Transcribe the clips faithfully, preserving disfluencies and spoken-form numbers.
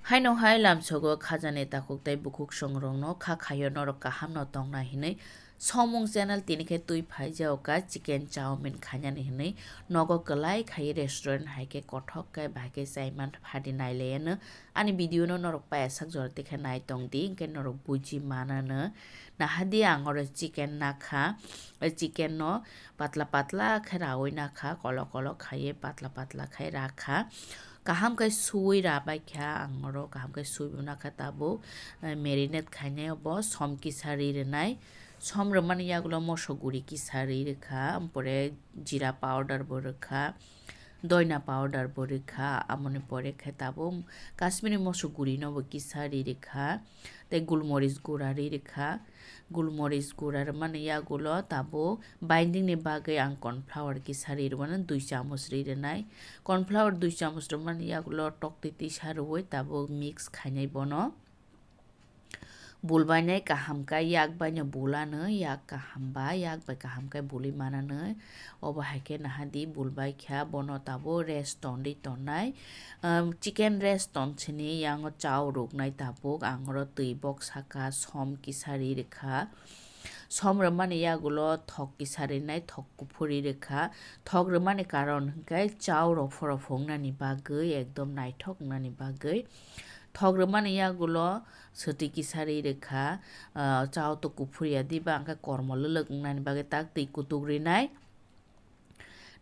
Haino hai lamsogo khajani takhuk tei bukhuk songrokno kha khaio norok kaham no tongna hinwi. Somung channel tini khe twi phai jaoka chicken chowmin khainani hinwi. Nogo kwlai khai restaurant hai khe kothok khe bahai khe chaiman phadi nailayano. Ani video no norok paya sak jora tikhe nai tong di, hinkhe norok buji manano. Nahadi ang oro chicken nakha, chicken no patla patla khe rawi nakha, kolok kolok khaiwi patla patla khai rakha. Kaham khe suwi rabai kha ang oro, kaham khe suwi bo nakha tabuk, eh, marinate khainai obo som kisa ri rwnai. Som rwmani yagulo moso guri kisa ri rwkha, ampore jeera powder bo rwkha, doina powder bo rwkha, amoni pore khe tabuk Kashmiri moso guri no bo kisa ri rwkha, tei gulmoris gura ri rwkha. Gulmoris gura rwmani yagulo tabuk binding ni bagwi ang corn flour kisa ri rwmano dui chamoch ri rwnai. Corn flour dui chamoch rwmani yagulo toktwi twisa rwui tabuk mix khainai bono. Bulbainai kaham khe yak baino bulano, yak kaham ba yak bai kaham khe buli manano. Obo hai khe nahadi bulbai kha bono tabuk rest ton ri tonnai. Um, chicken rest ton sini yango chow ruknai tabuk, ang oro twi bok saka som kisa ri rwkha. Som rwmani yagulo thok kisa rinai, thok kuphur ri rwkha. Thok rwmani karon hwnkhe chow rok phoro phungnani bagwi, ekdom naithok wngnani bagwi. Thok rwmani yagulo swtwi kisa ri rwkha, ah, chow to kuphur ya diba, hwnkhe kormo lwlwk wngnani bagwi tak twi kutuk rinai.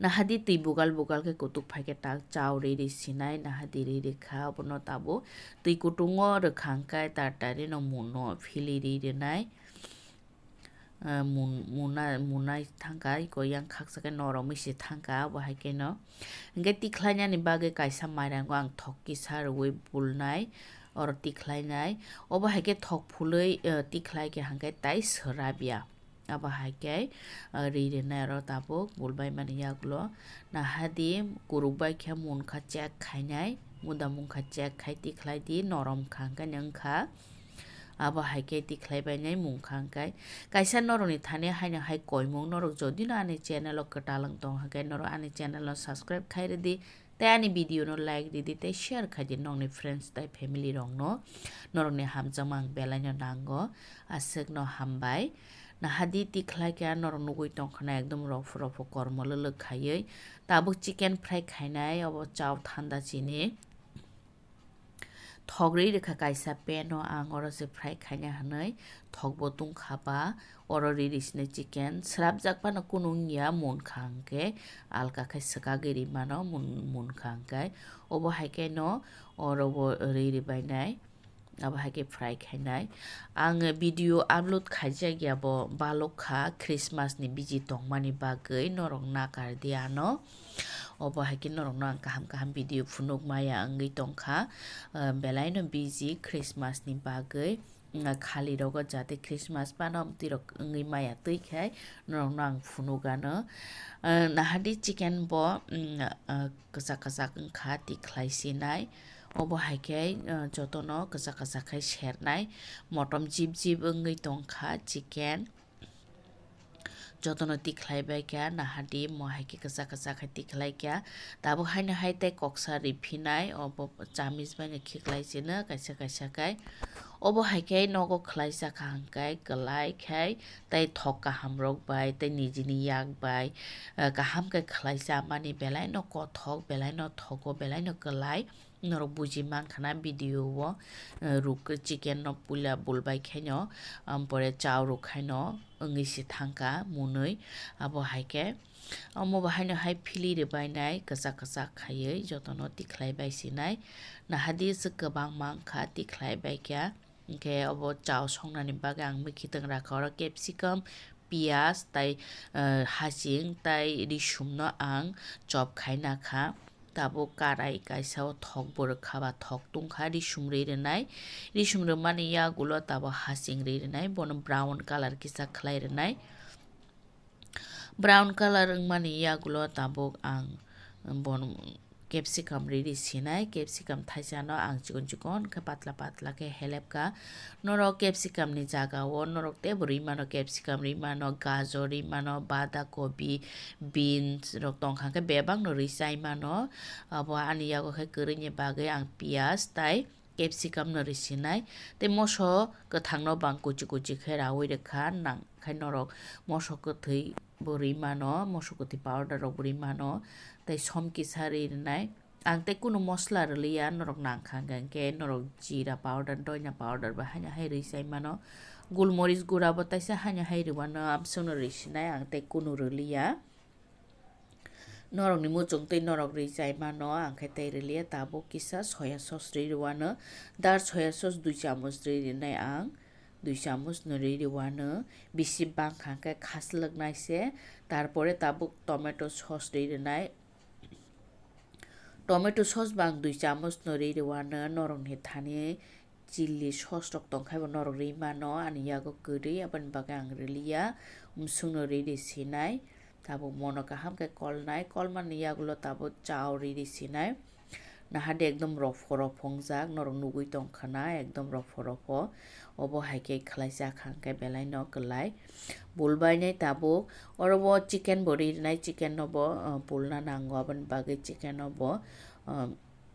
Nahadi twi bugal bugal khe kutuk phai khe tak chow ri ri sinai, nahadi ri ri kha, obono tabuk twi kutungo rwkha hwnkhe tartari no muno phili ri rinai. Ah, mun-, muna-, munai thangkha, iko yang khaksa khe noromwi se thangkha, obo hai khe no. Hwnkhe tikhlainani bagwi kaisa mairango ang thok kisa rwui bulnai, oro tikhlainai. Obo hai khe thok phului, ah, tikhlai khe hwnkhe tai swrabya. Abo hai khe, ah, ri rwnai oro tabuk bulbai mani yagulo. Nahadi kuruk bai khe munkha check khainai, muda munkha check khai tikhlai di, norom kha hwnkhe nw wngkha. Abo hai khe tikhlai bainai munkha hwnkhe. Kaisa norokni thani haino hai koimung norok jodi no ani channel o kwtal wng tong hwnkhe norok ani channel no subscribe khai rwdi. Tei ani video no like ridi tei share khaidi nokni friends tei family rokno. Norokni hamjakma ang belai no nango. Aswk no hambai. Nahadi tikhlai khe norok nugui tongkhana ekdom rophu rophu kormo lwlwk khaiwi. Tabuk chicken fry khainai obo chow thanda chini. Thok ri rwkha kaisa pan o ang oro se fry khaina hinwi thok bo tungkha ba oro ri ri sini chicken swrapjak phano kunu wngya munkha hwnkhe alka khe swkagwi ri mano mun-, munkha hwnkhe obo hai khe no oro bo ri ri bainai abo hai khe fry khainai ang video upload khaijak ya bo balok kha Christmas ni biji tongmani bagwi norok nakar di ano. Obo hai khe norokno ang kaham kaham video phunuk maya wngwi tongkha, ah, belai no busy Christmas ni bagwi, ah, khali rogo jate Christmas phano amtwi rok wngwi maya twi khai norokno ang phunuk ano. Ah, nahadi chicken bo, mm, ah, kwchak kwchak wngkha tikhlai sinai. Obo hai khe, ah, jotono kwchak kwchak khai sernai. Motom jip jip wngwi tongkha chicken. Jotono tikhlai bai kha, nahadi mo hai khe kwchak kwchak khai tikhlai kha. Tabuk haino hai tei koksa riphinai, obo chamis bai no khiklai sino kaisa kaisa khai. Obo hai khe nogo khlaijak kha hwnkhe kwlai khai tei thok kaham rok bai tei nijini yak bai, eh, kaham khe khlai chamani belai no kothok, belai no thogo, belai no kwlai. Norok buji mankha na video o, eh, ruk chicken no puila bulbai khaino, ampore chow ruk khaino wngwi se thangkha munui. Abo hai khe omo bo haino hai phili rwbainai kwchak kwchak khaiwi jotono tikhlai bai sinai. Nahadi se kwbang mankha tikhlai bai kha. Hwnkhe obo chow songnani bagwi ang mikitwng rakha oro capsicum, piyaj tai, eh, hasing tai risumno ang chop khai nakha. Tabuk karai kaisa o thok bo rwkha ba thok tungkha risum ri rwnai. Risum rwmani yagulo tabuk hasing ri rwnai, bono brown colour kisa khlai rwnai. Brown colour wngmani yagulo tabuk ang bon capsicum riri sinai, capsicum thaisano ang chikon chikon khe patla patla khe helepkha. Norok capsicum ni jaga o norok teibo rwi mano, capsicum rwi mano, gajor rwi mano, bada kobi, beans rok tongkha khe bebak no rwi chai mano. Abo ani yago khe kwrwini bagwi ang piyaj tai capsicum no rwi sinai. Tei moso kwthang no bang kuchi kuchi khe rawi rwkha, nang khai norok moso kwthwi bo rwi mano, moso kwthwi powder rok bo rwi mano, tei som kisa rwi rwnai. Ang tei kunu mosla rwliya, norok nang kha hwnkhe norok jira powder, doina powder bo haino hai rwi chai mano. Gulmoris gura bo taisa haino hai rwmano, amswkno rwi sinai, ang tei kunu rwliya. Norokni muchung twi norok rwi chai mano, ang khe tei rwliya. Tabuk kisa soya sauce rwi rwano, dar soya sauce dui chamuch rwi rwnai ang, dui chamuch no rwi rwano, bisi bang kha hwnkhe khaslwk nai se. Tarpore tabuk tomato sauce rwi rwnai, tomato sauce bang dui chamuch no rwi rwano, norokni thani chilli sauce rok tongkhai bo norok rwi mano ani yago kwrwi, aboni bagwi ang rwliya, mswkno rwi rwi sinai. Tabuk mono kaham khe kolnai, kolmani yagulo tabuk chao rwi rwi sinai. Nahadi ekdom ropho ropho wngjak, norok nugwi tongkha na ekdom ropho ropho. Obo hai khe khlai cha kha hwnkhe belai no kwlai. Bulbainai tabuk, oro bo chicken bo rwi rwnai, chicken no bo, uh, bulna nango, aboni bagwi chicken no bo, um,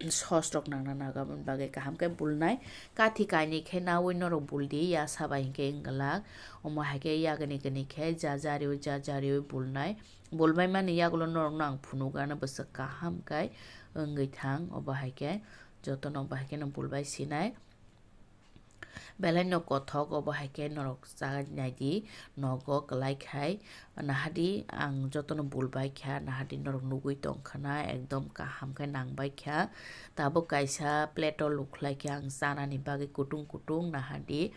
sauce rok nangna nango, aboni bagwi kaham khe bulnai. Kathi kainwi khe naui norok buldi, ya sabai hinkhe wng glak. Omo hai khe ya gwnwi gwnwi khe ja ja riui ja ja riui bulnai. Bulbai mani yagulo norokno ang phunukgano bwswk kaham khe wngwi thang. Obo hai khe jotono obo hai khe no bulbai sinai. Belai no kothok, obo hai khe norok cha naidi, nogo kwlai khai. Nahadi ang jotono bulbai kha, nahadi norok nugwi tongkha na, ekdom kaham khe nangbai kha. Tabuk kaisa plate o lukhlai khe ang chanani bagwi kutung kutung, nahadi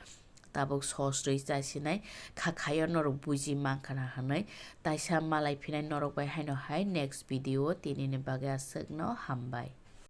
tabuk sauce rwi chai sinai. Kha khaio norok buji mankha na hwnwi, taisa malai phinai norok bai haino hai next video o, tinini bagwi aswkno hambai.